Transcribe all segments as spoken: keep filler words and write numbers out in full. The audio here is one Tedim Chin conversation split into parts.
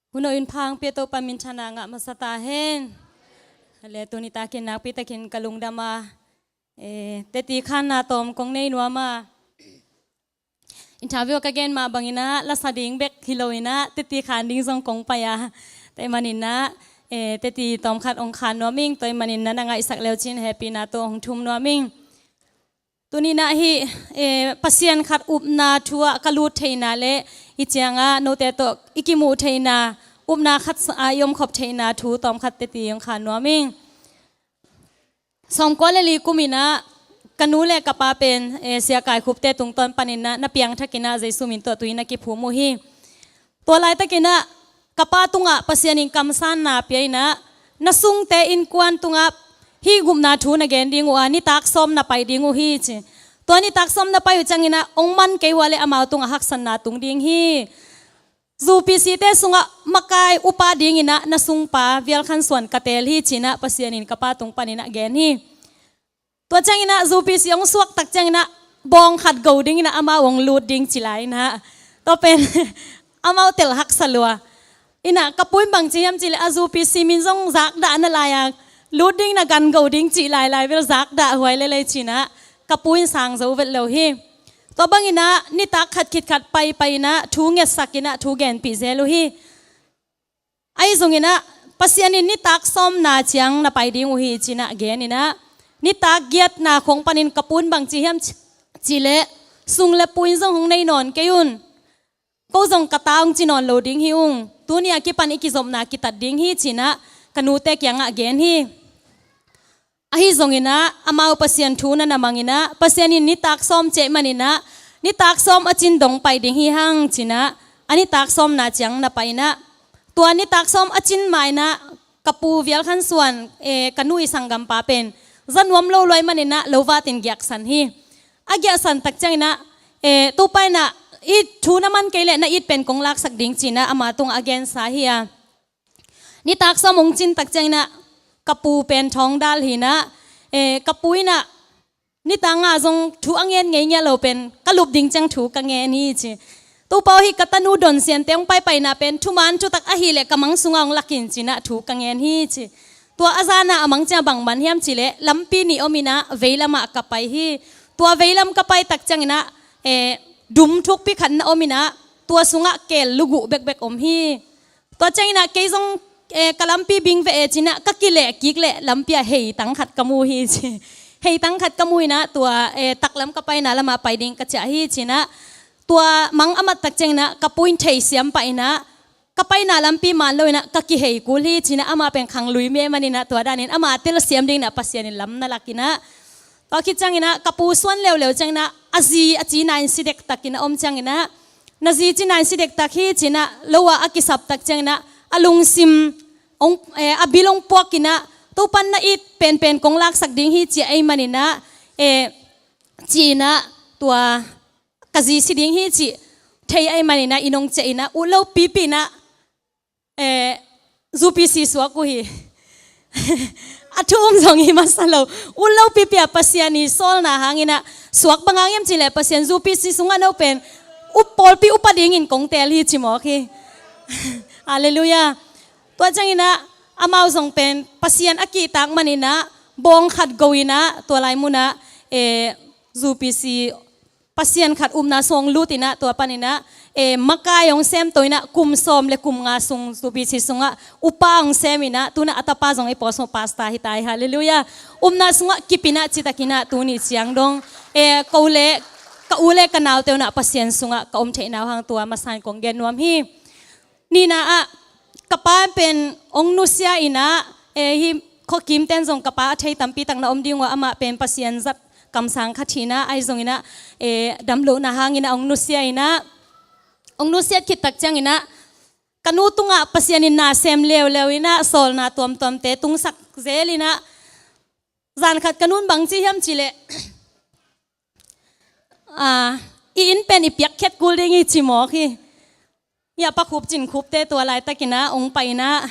Hun aw in phang pia Topa minthanna ngah masa ta hen. Le tuni takin nakpi takin ka lungdam a, eh, teti khanna tawm kong nei nuam a, interview ka gen mah bangin ah lasa ding bek hi lo in ah teti khan ding zong kong pai a, tua ahih manin ah, eh, teti tawm khat hong khan nuam ing. Tua ahih manin ah na ngaihsak le uh cin hehpihna tawh hong thum nuam ing. Tuni in ah hih, eh, Pasian khat upna thu ah ka lut theihna le hih ciangah note tawh i kimuh theihna, upna khat ah i omkhop theihna thu tawm khat teti hong khan nuam ing. Sawmkua le li kum in ah ka nu le ka pa pen, eh, Sia Kai Khupte tungtawn panin ah na piangthak in ah Jesu min tawh tui na kiphum uh hi. Tua laitakin ah ka pa tungah Pasian in kamsanna pia in ah, na sungte innkuan tungah hih gupna thu na gen ding uh a, nitak sawm na pai ding uh hi, ci. Tua nitak sawm na pai uh ciangin ah hong man kei uh a leh amau tungah haksatna tung ding hi. Zu P C te sungah makai upa dingin ah na sungpa Vial Khan Suan ka teel hi, ci-in ah Pasian in ka pa tung panin ah gen hi. Tua ciangin ah Zu P C hong suak tak ciangin ah bawng khat go dingin ah amau hong lut ding ci lai in ah, tua pen amau tel haksa lua. In ah ka pu in bang ci hiam cih leh, a Zu P C min zong zakdah na lai a, lut ding na gan go ding cih lailai bel zakdah huai lel ei, ci-in ah ka pu in sang zo vet lo hi. Tua bangin ah nitak khat khit khat pai pai in ah thu ngetsak in ah thu genpih zel uh hi. Ahi zongin ah Pasian in nitak sawmna ciang na pai ding uh hi, ci-in ah gen in ah, nitak giatna khong panin ka pu in bang ci hiam ci, cih leh, sung le pu in zong hong nei nawn kei un. Ko zong ka ta hong ci nawn lo ding hi ung. Tuni a kipan i kizopna kitat ding hi, ci-in ah ka nute kiangah gen hi. Ahi zongin ah amau Pasian thu na na mang in ah, Pasian in nitak sawm ci ahih manin ah, nitak sawm a cin dong pai ding hi hang, ci-in ah a nitak sawmna ciang na pai in ah, tua nitak sawm a cin ma in ah ka pu Vial Khan Suan, eh, ka nu i sanggampa pen za nuam lo lua ahih manin ah lo vatin giaksan hi. A giahsan tak ciangin ah, eh, Topa in ah, i thu na man kei leh na it pen kong laksak ding, ci-in ah ama tungah a gensa hi a. Nitak sawm hong cin tak ciangin ah ka pu pen thawng dal hi in ah, eh, ka pu in ah nitak nga zong thu a ngen ngei ngiat lo pen ka lup ding ciang thu ka ngen hi, ci. Topa aw, hih ka tanu Don Sian te hong paipaina pen thuman thutak ahih leh ka mang sungah hong lak in, ci-in ah thu ka ngen hi, ci. Tua a zan ah a mang ciang bang man hiam cih leh, lampi nih om in ah veilam ah ka pai hi. Tua veilam ka pai tak ciangin ah, eh, dum thukpi khat na om in ah, tua sungah keel luguh bekbek om hi. Tua ciangin ah kei zong, eh, ka lampi bing veh e, ci-in ah ka kileh kik leh lampi ah heitang khat ka mu hi, ci. Heitang khat ka mu in ah tua, eh, taklam ka paina lamah pai ding ka ciah hi, ci-in ah tua mang a mat tak ciangin ah ka pu in theisiam pah in ah ka paina lampi man lo in ah ka kihei kul hi, ci-in ah amah pen khanglui mi ahih manin ah tua danin ama telsiam dingin ah Pasian in lam na lak in ah, tua khit ciangin ah ka pu suan leuleu ciangin ah a zi a cina in si dektak in a om ciangin ah, na zi cina in si dektak hi, ci-in ah lo ah a kisap tak ciangin ah a lungsim hong, eh, a bil hong puak in ah, Topa in na it penpen kong laksak ding hi, ci ahih manin ah, eh, ci-in ah tua ka zi si ding hi cih thei ahih manin ah inn hong ciah in ah ut lo pipi in ah, eh, Zu P C suak uh hi. A thu um zong hi masa lo. Ut lo pipi ah Pasian i sawlna hangin ah, suak bang hang hiam cih leh Pasian Zu P C sungah no pen up, pawlpi upa dingin kong teel hi, ci mawk hi. Halleluiah. Tua ciangin ah amau zong pen Pasian a kihtak manin ah bawng khat go in ah tua lai mun ah, eh, Zu P C Pasian khat upna sung hong lut in ah, tua panin ah, eh, makai hong sem to in ah, kum sawm le kum nga sung Zu P C sungah upa hong sem in ah, tu-in ah a tapa zong i pawsung pastor hi ta hi, halleluiah. Upna sungah kip in ah, citak in ah tuni ciang dong, eh, ko le ka u le ka naute un ah Pasian sungah ka om theihna uh hang tua masa in kong gen nuam hi. Nihna ah ka pa pen hong nusia in ah, eh, hih khuakim ten zong ka pa a thei tampi tak na om ding uh a, amah pen Pasian zat kamsang khat hi in ah, ahi zongin ah, eh, damlohna hangin ah hong nusia in ah, hong nusiat khit tak ciangin ah ka nu tungah Pasian in na sem leuleu in ah, sawlna tuamtuamte tungsak zel in ah, zan khat ka nu in bang ci hiam cih leh, ah, i inn pen i piakkhiat kul ding hi, ci mawk hi. Hih a Pa Khup Cin Khupte tua laitakin ah hong pai in ah,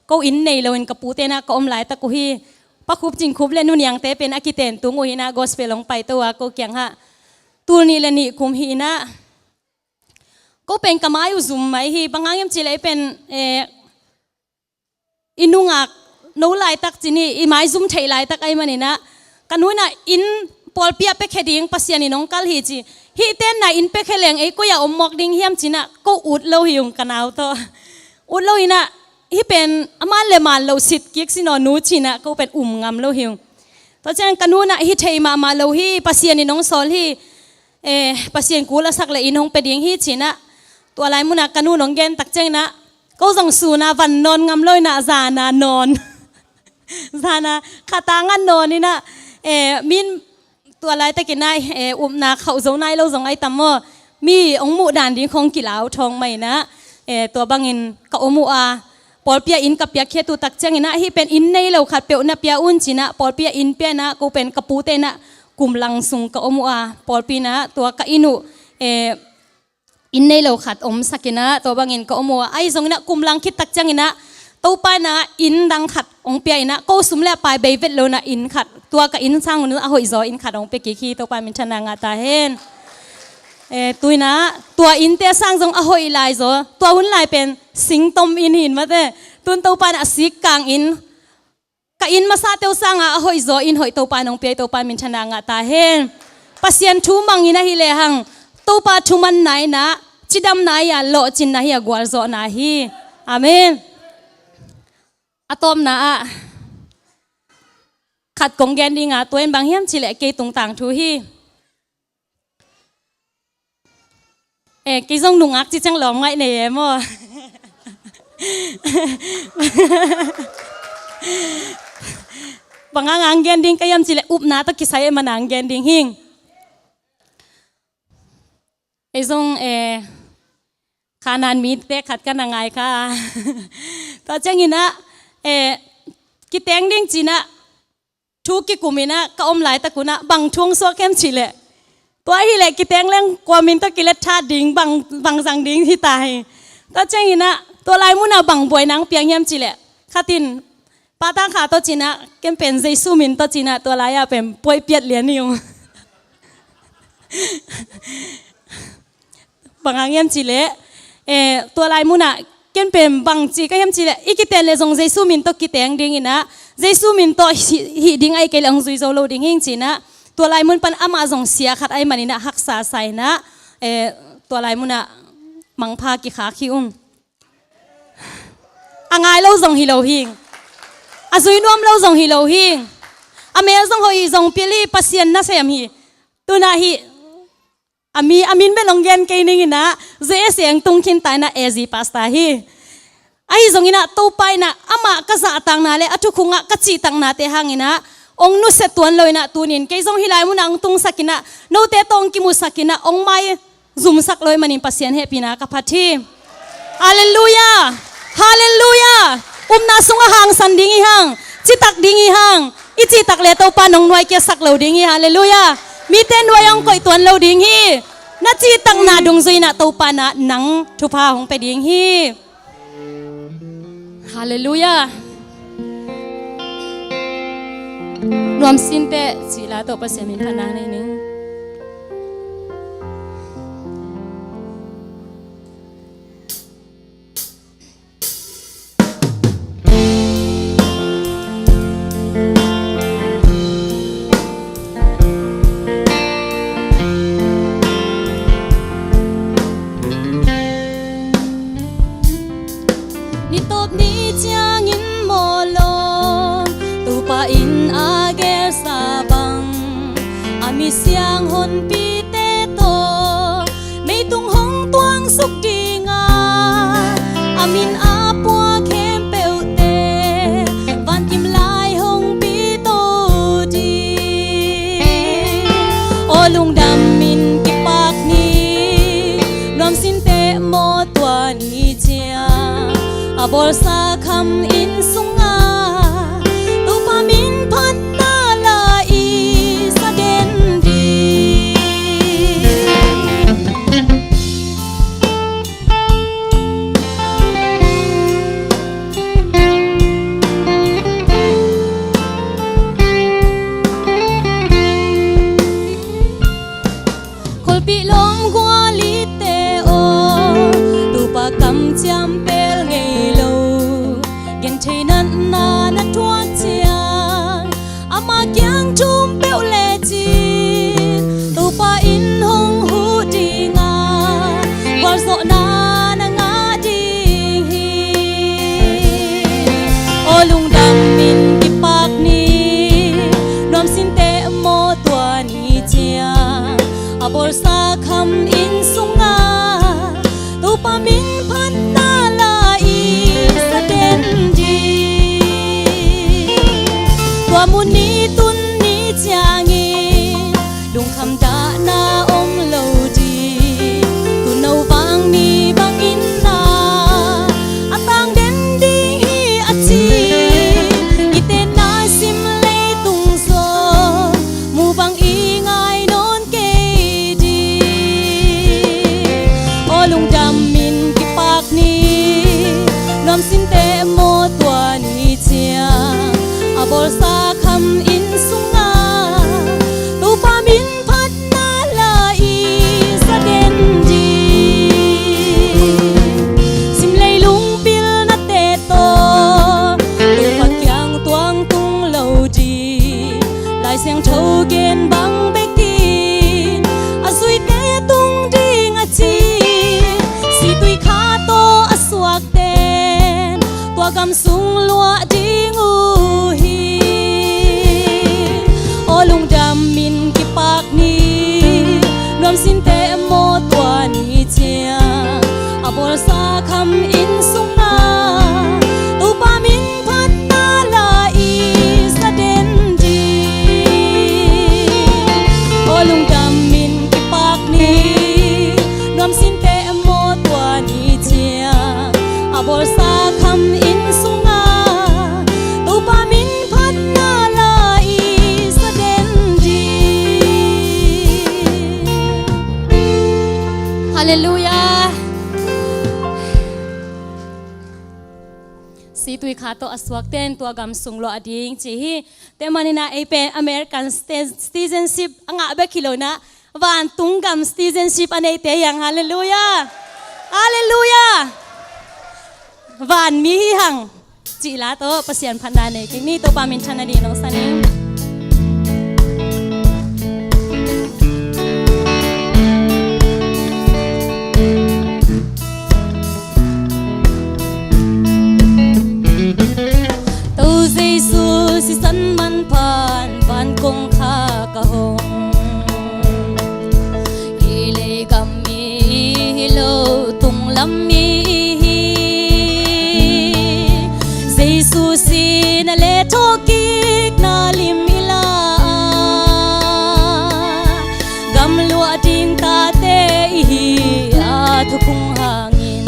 ko inn nei loin ka pute in ah ka om laitak uh hi. Pa Khup Cin Khup le Nu Niangte pen a kiten tung uh hi in ah, gospel hong paito a ko kiangah tul nih le nih kum hi in ah, ko pen ka mai uh zum mai hi. Bang hang hiam cih leh ei pen, eh, i nungak no laitak cih ni, i mai zum theih laitak ahih manin ah, ka nu in ah inn pawlpi ah piakhia ding Pasian in hong kal hi ci. Hih tenna inn piakhia leng ei koi ah om mawk ding hiam ci-in ah ko ut lo hi ung, ka nau tawh. Ut lo in ah, hih pen a man le man lo sit kik sin aw nu ci-in ah ko pen um ngam lo hi ung. Tua ciang ka nu in ah hi thei mahmah lo hi, Pasian in hong sawl hi, eh, Pasian kul a sak leh inn hong pia ding hi ci-in ah, tua lai mun ah ka nu in hong gen tak ciangin ah, ko zong sun a van nawn ngam lo in ah, zan a nawn. Zan a khat a nga nawn in ah, eh, min tua laitakin ah, eh, upna khauh zo nai lo zong ai tam maw. Mi hong muh dan ding khong kilau thawng mah in ah, eh, tua bangin ka om uh a, pawlpi ah inn ka piakkhiat uh tak ciangin ah, hih pen inn nei lo khat peuh na pia un ci-in ah, pawlpi ah inn pia in ah, ko pen ka pute in ah kum lang sung ka om uh a, pawlpi in ah tua ka inn uh, eh, inn nei lo khat omsak in ah, tua bangin ka om uh a, ahi zongin ah kum lang khit tak ciangin ah, Topa in ah inn dang khat hong pia in ah, ko sum le pai bei vet lo in ah inn khat, tua ka inn sang un a hoihzaw inn khat hong pia kik hi, Topa minthanna ngah ta hen. Eh, tu-in ah, tua innte sang zong a hoih laizaw, tua hun lai pen singtom inn hi in mate, tun Topa in ah a sik kang inn, ka inn masate uh sangin a hoihzaw inn hoih Topa in hong pia hi, Topa minthanna ngah ta hen. Pasian thu mang in ahih lehang, Topa thumanna in ah, cidamna hi a, lawhcinna hi a, gualzawhna hi. Amen. A tawpna ah khat kong gen ding a, tua in bang hiam cih leh kei tungtang thu hi. Eh, kei zong nungak ci ciang lawm ngaih nei e maw. Bang hang hong gen ding ka hiam cih leh upna tawh kisai e, man hong gen ding hing. Ei zong, eh, Kanaan mite khat ka na ngai kha. Tua ciangin ah, eh, kiteng ding ci-in ah, thu kikum in ah ka om laitak un ah, bang thu hong suak hiam cih leh, tua ahih leh kiteng leng kua min tawh kilet tha ding, bang, bang zang ding hi ta hi. Tua ciangin ah, tua lai mun ah bang buaina hong piang hiam cih leh, khat in, Pata kha tawh ci-in ah, ken pen Jesu min tawh ci-in ah, tua lai ah pen puai piat lian hi ung. Bang hang hiam cih leh, eh, tua lai mun ah, ken pen bang ci ka hiam cih leh, i kiten leh zong Jesu min tawh kiteng ding in ah, Jesu min tawh hih, hih ding ahih kei leh hong zui zo lo ding hing ci-in ah, tua lai mun pan amah zong sia khat ahih manin ah haksa sa in ah, eh, tua lai mun ah mangpha kikhak hi ung. A ngai lo zong hi lo hing. A zui nuam lo zong hi lo hing. A mel zong hoih zong pil hi, Pasian nasem hi. Tu-in ah hih, a mi, a min bel hong gen kei ning in ah, J S A hong tung khin ta in ah, A Z pastor hi. Ahi zongin ah, Topa in ah, amah ka zahtakna leh a thukhun ah ka cihtaknate hangin ah, hong nusia tuan lo in ah, tuni-in kei zong hih lai mun ah hong tungsak in ah, note tawh hong kimusak in ah, hong mai zumsak lo ahih manin Pasian hehpihna ka phat hi. Halleluiah! Halleluiah! Upna sungah hangsan ding hi hang, citak ding hi hang, i cihtak leh Topa in hong nuaikiasak lo ding hi. Halleluiah! Mite nuai hong koih tuan lo ding hi. Na cihtakna dungzui in ah Topa in ah nang thupha hong pia ding hi. Halleluiah. Nuamsinte cih la tawh Pasian min phatna nei ning. Ni tawp ni ciangin mawh lawm, Topa in a gelsa bang, a mi siang honpite tawh meitung hong tuangsuk ding a, a min a pua khempeuhte vankim lai hong pito ding. Aw lungdam in kipak ni, nuamsinte maw tua ni ciang, a bawlsa kham inn sungah Topa min phatna la i sa den ding. Kholpih lawm gualite aw, A mu ni tun ni ciangin lungkham dahna om lo ding. Tuuno vang ni bangin na a tang den ding hi a ci. I tenna sim leitung zong mu bang i ngai nawn kei ding. Aw lungdam in kipak ni, nuam sin teh maw tua ni ciang a bawlsa kham inn sungah Topa min phatna la i za den ding. Sim leilung pilnate tawh Topa kiang tuang tung lo ding. Lai Siangtho gen bang bekin a zuite tung ding a ci. Situi kha tawh a suak ten tua gam sung luah ding uh hi. Aw lungdam in kipak ni, nuam sin teh maw tua ni ciang a bawlsa kham inn sungah Topa min phatna la i za den ding. Aw lungdam in kipak ni, nuam sin teh maw tua ni ciang a bawlsa kham inn sungah Topa min phatna la i za den ding. Halleluiah. Situi kha tawh a suak ten tua gam sung luah ding ci hi. Tua manin ah ei pen American citizenship a ngah bek hi lo in ah vantung gam citizenship a neite hi hang. Halleluiah. Halleluiah. Vanmi hi hang cih la tawh Pasian phatna nei kik ni. Topa minthanna ding nong san ing. To Jesu sisan manphan van kongkhak a hong hi. Leigam mi hi lo, tunglam mi hi. Jesu sihna le thawhkikna lim i la a, gam luah ding tate i hi a, thukhun hangin.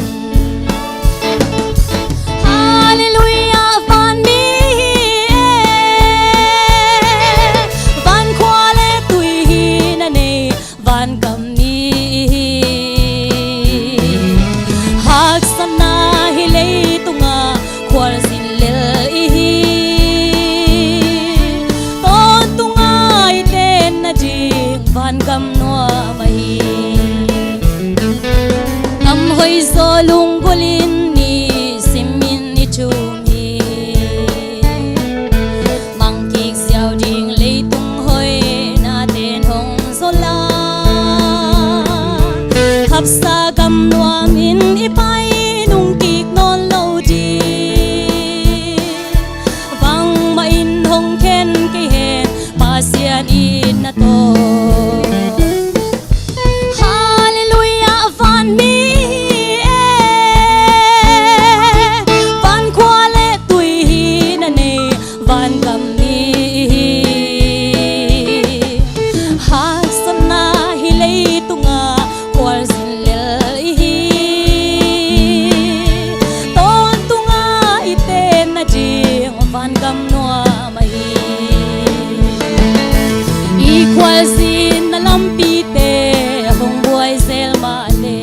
Halleluiah, vanmi hi e, vankhua le tuihin a nei vangam mi hi. Haksatna hi leitungah khualzin lel i hi. Tawntungah i tenna ding vangam nuam ahi. Gam hoih zaw lunggulh in ni simin i thum hi. Mang kik ziau ding leitung hoih na ten hong zawl a, khapsa gam nuamin i pai nung kik nawn lo ding. Bangmah in hong khen kei hen, Pasian itna tawh. Halleluiah, vanmi hi e, vankhua le tuihin a nei vangam mi hi. Haksatna hi leitungah khualzin lel i hi. Tawntungah i tenna ding vangam nuam ahi. I khualzinna lampite hong buai zel mah le,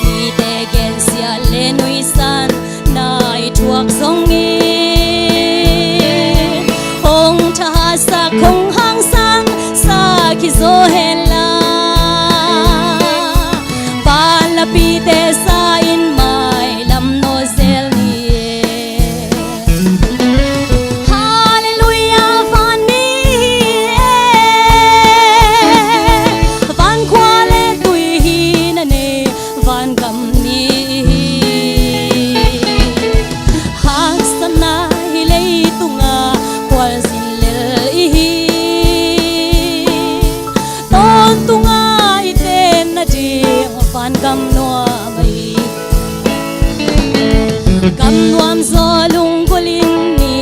mite gensiat le nuihsan na i thuak zongin, hong thahatsak hong hangsansak hi zaw hen la, vanlapite sa in mailam nawn zel ni e. Halleluiah, vanmi hi e, vankhua le tuihin a nei vangam mi hi. Haksatna hi leitungah khualzin lel i hi. Tawntungah i tenna ding vangam nuam ahi. Gam nuam zaw lunggulh in ni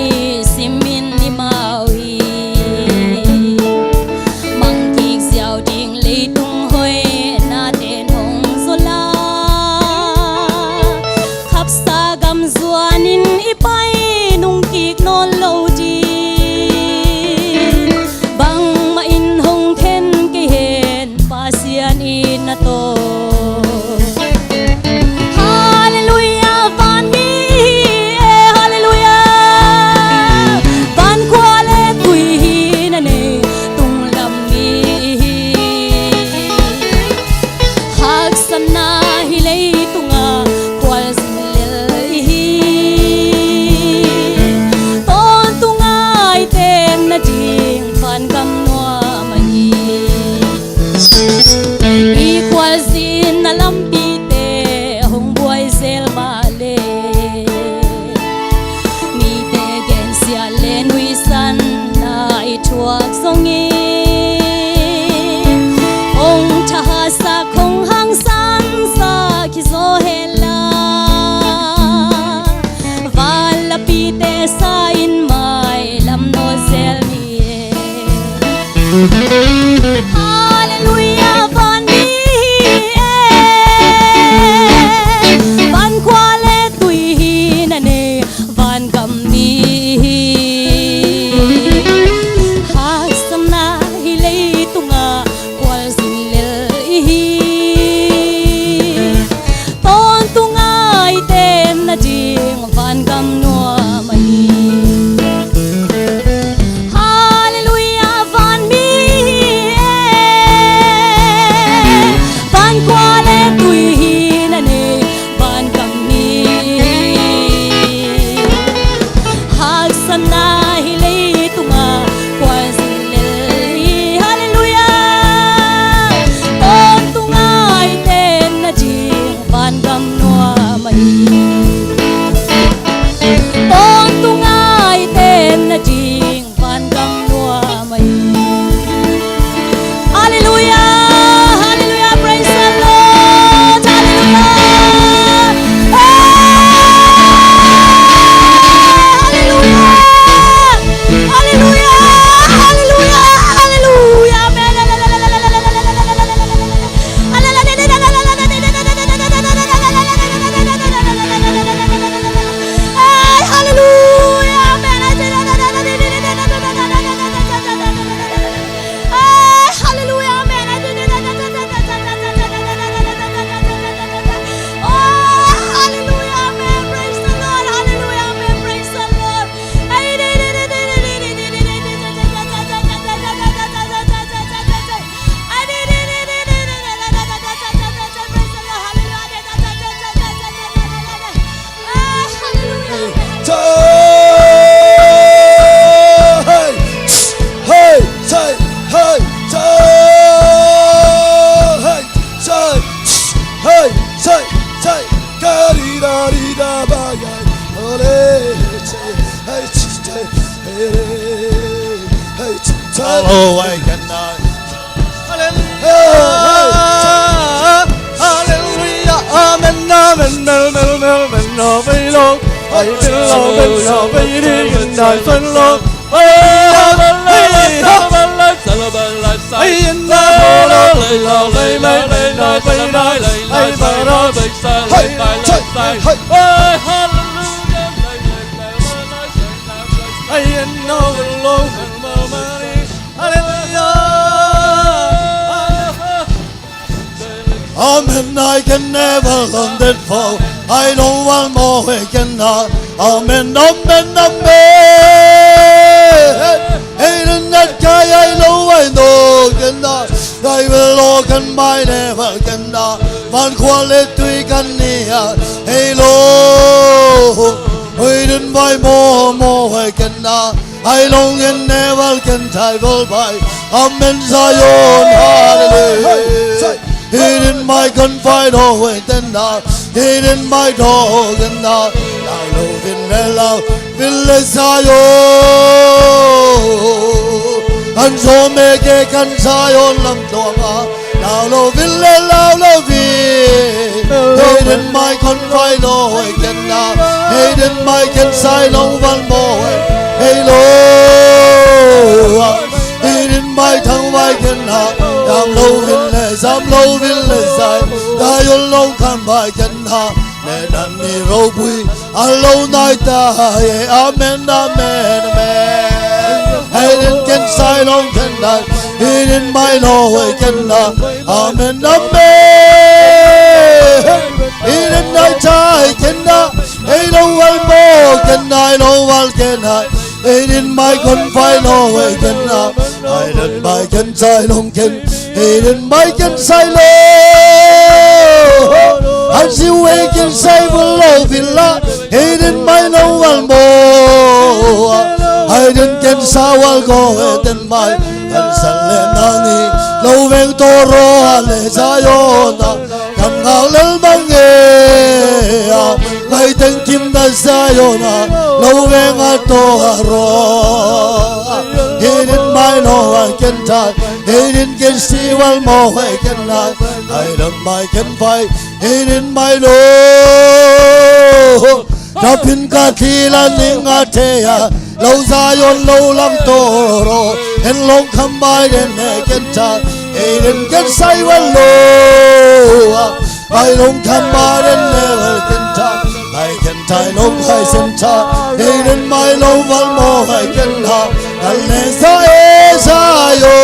Oh, I cannot. Hallelujah. Hallelujah. Amen. Amen. Mel, mel, mel, mel, no, mel, no. I will love, mel, no, mel, no, mel, no. Hey, hey, hey. Hey, in the world, mel, no, mel, no, mel, no, mel, no. Hey, hey, hey. Hey, hallelujah. Hey, in the world, mel, no, mel, no. Hallelujah. Amen. I can never learn that vow. I don't want more again now. Amen, amen, amen. Hey, in that guy I know, I know again now. I will walk and my never again now. Man quality can near. Hey, Lord. We didn't buy more, more again now. Ai long in never can tai bol bai. Amen Zion, hallelujah. Hidden my confide always tender. Hidden my dog and the. Now love in the love. Will the Zion. And so make a can Zion lam tuama. Lau lo vil le lau lo vi. Hidden my confide lo hoi ken na. Hidden my ken sai lo val mo hoi. Hey lo. Hidden my thang vai ken na. Dam lo vil le zam lo vil le sai. Da yol lo kan vai ken na. Me nan mi ro bui. A lo nai ta e, amen, amen, amen. Hidden ken sai long ken na, hidden my lo e ken na, amen, amen. Hidden nai tai ken na, e lo wal mo ken na, e lo wal ken na. Hidden my kon fai lo e ken na, hidden my ken sai long ken. Hidden my ken sai lo. An si we ken sai lo villa. Hidden my lo wal mo. Hidden ken sa wal go hidden my. Kan san le nani lo veng to ro ale sa yo na. Kan ngal lel mange a. Mai teng kim da sa yo na. Lo veng a to a ro. Hidden my lo a ken tai. Hidden ken si wal mo hoi ken nai. Hidden my ken fai. Hidden my lo. Kapin ka thila ning a te a. Lo Zion lo lang toro. En long kham bai den ne ken tai. Hidden ken sai wal lo. Ai long kham bai den ne wal ken tai. Ai ken tai long ai sen tai. Hidden my lo wal mo ai ken ha. Al ne sa e sa yo.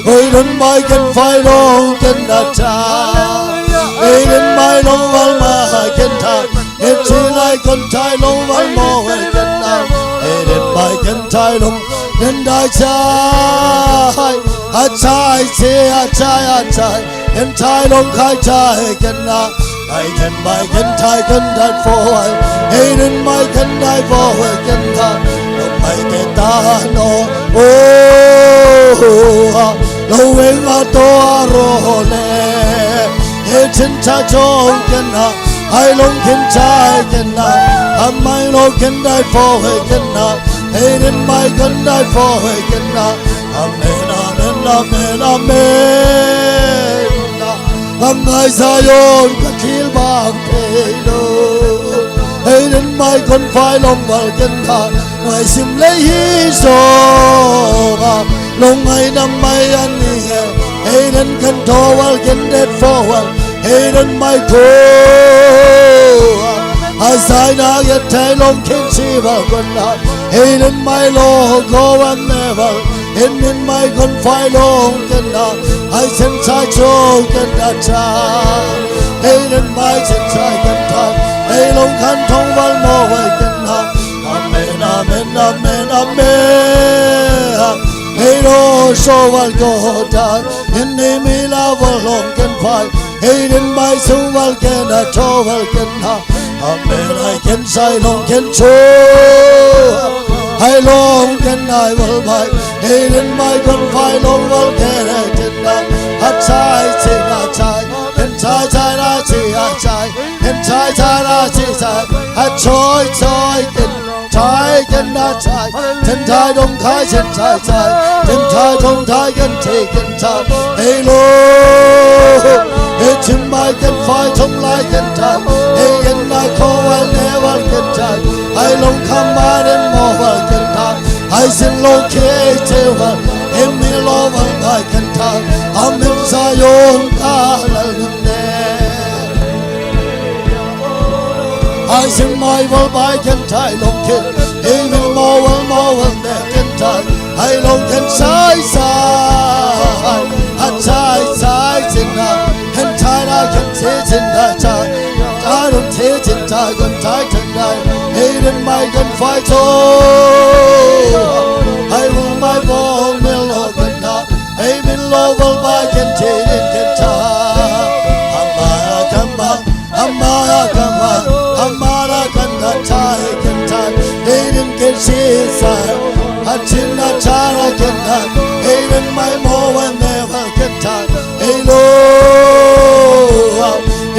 Hidden my ken fai long ken da tai. Hidden my long wal ma ai ken tai. Hidden my kon tai long wal mo ai ken da. Hidden my ken tai long ken da tai. A tai te a tai a tai. Ken tai long kai tai ken na. Ai ken bai ken tai ken dai fo ai. Hidden my ken dai fo ai ken na. Long mai te ta no. Oh, ah, lo weng a to a ro le. Hidden tai chong ken na. Ai long ken tai ken na. Amai lo ken dai fo ai ken na. Hidden my ken dai fo ai ken na. Amen, amen, amen, amen. Bang ngai Zion ka thil bang thei lo. Hidden my kon fai long val ken na. Ngai sim lei hi zong a. Long ngai nam mai an ni he. Hidden ken to val ken det fo val. Hidden my ko. A zai na yet thei long ken si val kon na. Hidden my lo ko an ne val. Hidden my kon fai long ken na. Ai sen sai chong ken da tai. Hidden my sen sai ken tai. Hei long kan thong val mo wai ken na. Amen, amen, amen, amen. Hei lo so val ko tai. Hidden mi la val long ken fai. Hidden my so val ken da to val ken na. Amen, ai ken sai long ken cho. Ai long ken ai wal mai. Hidden my kon fai long wal ken ai ken na. A tai sin a tai. Ken tai tai na ti a tai. Ken tai tai na ti tai. A choi choi ken tai Ken na chai, ken chai dong chai, ken chai chai, ken chai dong chai, ken chai, ken chai. Ei lo, ei chin mai ken fai chong lai ken chai, ei ken na ko wal ne wal ken chai. Ai long kham ma den mo wal ken chai, ai sin lo ke che wal, ei mi lo wal mai ken chai. Amen sa yon ka lal nun ne. Ai sin mai wal mai ken chai long ken, ei mi mo wal mo wal ne ken chai. Ai long ken sai sai, a chai sai sin na, ken chai na ken chai sin na chai, chai long chai sin chai ken chai ken chai. Ei den mai ken fai cho, ai wal mai wal mi lo ken na, ei mi lo wal mai ken chai den ken chai. Ama kama, ama kama, ama ra kan da chai ken chai. Ei den ken si sai, a chin na chai ra ken na, ei den mai mo wal ne wal ken chai. Ei lo,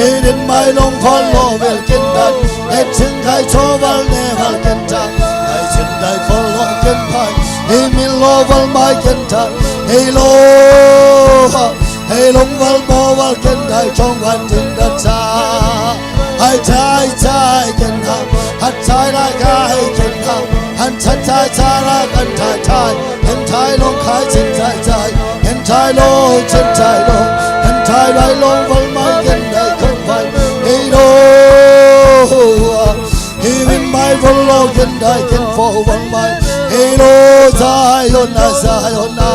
ei den mai long fal lo wel ken dan, ei chin kai cho wal ne wal ken dan, ei chin dai fal lo ken pai, ei mi lo wal mai ken dan. Ei lo, ei long wal mo wal ken dai chong wan chin da cha. Ai chai chai ken ha, a chai lai kai ken ha, an chai chai chai ra kan chai chai. Ken chai long kai ken chai chai, ken chai long ken chai long, ken chai lai long wal mai ken dai kong wal. Ei lo, ei win mai wal lo ken dai ken fo wal mai. Ei lo, Zion na, Zion na.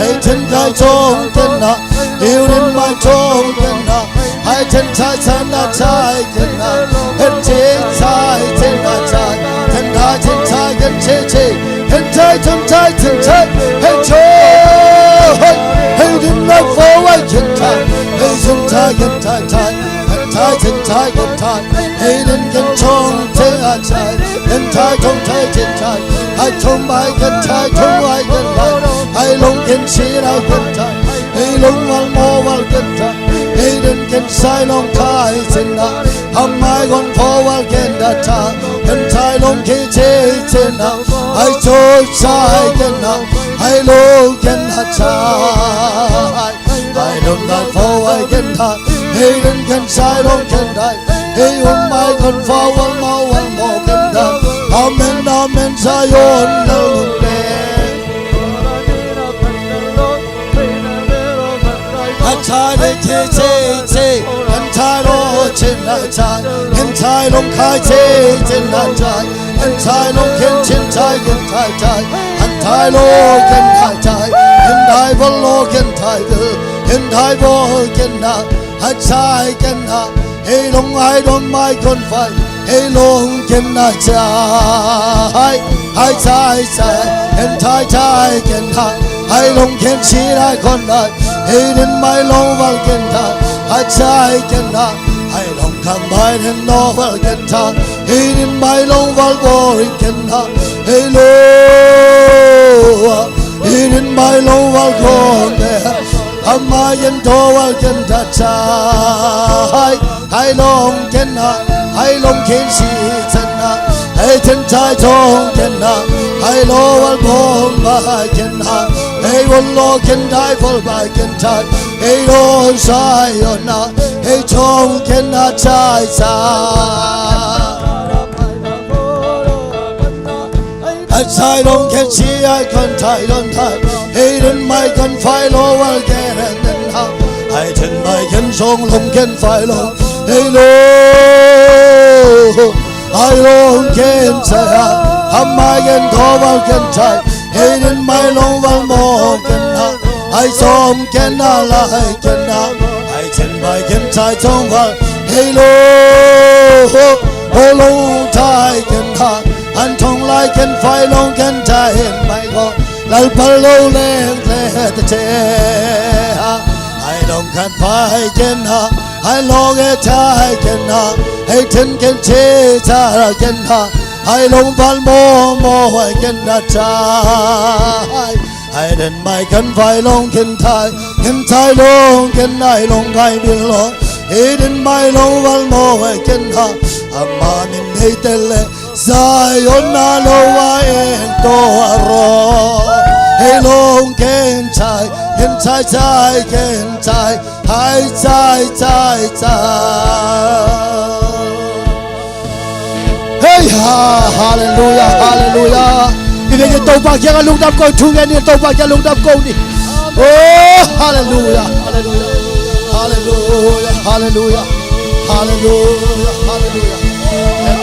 Ei chen kai chong ken na, ei win mai chong ken na. Ai chen chai chan na chai ken na, ken chai chai chen na chai, ken chai chen chai ken chai chai, ken chai chen chai chen chai, ken chai, ken chai chen chai, ken chai chai, ken chai chen chai ken chai, ken chai chong chen chai, ken chai chong chai chen chai, ai chong mai ken chai chong mai ken chai, ai long ken chi lai ken chai, ai long wal mo wal ken chai. Ei den ken sai long kai chen na, a mai gon fo wal ken da cha, ken sai long ke che chen na, ai cho sai ken na, ai lo ken da cha, ai long kai fo wal ken da. Ei den ken sai long ken da, ei um mai gon fo wal mo wal mo ken da. Amen, amen, Zion na lung le. A chai le che che che, an chai lo chen na chai, an chai long kai che chen na chai, an chai long ken chen chai ken chai chai, an chai lo ken chai chai, an chai bol lo ken chai bol, an chai bol ken na, a chai ken na. Ei long ai don mai kon fai, ei long ken na chai, ai chai chai, en chai chai ken na, ai long ken chi lai kon na, ei din mai long val ken na, ai chai ken na, ai long kam mai den no val ken na, ei din mai long val boring ken na, ei lo, ei din mai long val kon na. Ama yen to wal ken ta chai, ai long ken na, ai long ken si chen na, ai chen chai chong ken na, ai lo wal bom ba ken na, ai wal lo ken dai wal ba ken chai, ai lo sai yo na, ai chong ken na chai chai. Ai chai long ken si ai kon chai long chai, ai din mai ken fai lo wal ken en den ha, ai din mai ken song long ken fai lo, ai lo, ai long ken chai ha, ham mai ken to wal ken chai, ai din mai long wal mo ken na, ai som ken na lai ken na, ai din mai ken chai chong wal, ai lo, o long chai ken ha. An thong lai ken fai long ken chai en mai ko, lal pal lo leng le ta che ha. Ai long kan fai ken ha, ai long e chai ken ha, ai chen ken che cha ken ha, ai long pal mo mo ai ken da chai. Ai din mai ken fai long ken chai, ken chai long ken ai long kai bil long, ai din mai long wal mo ai ken ha. Ama min hei tel le. Zion na lo a eng to a ro. Hei long ken chai, ken chai chai, ken chai, hai chai chai chai. Hei ha, hallelujah, hallelujah. I veke Topa kiang a lungdam ko, thu ngen ni Topa kiang a lungdam ko ni. Oh, hallelujah, hallelujah, hallelujah, hallelujah, hallelujah, hallelujah.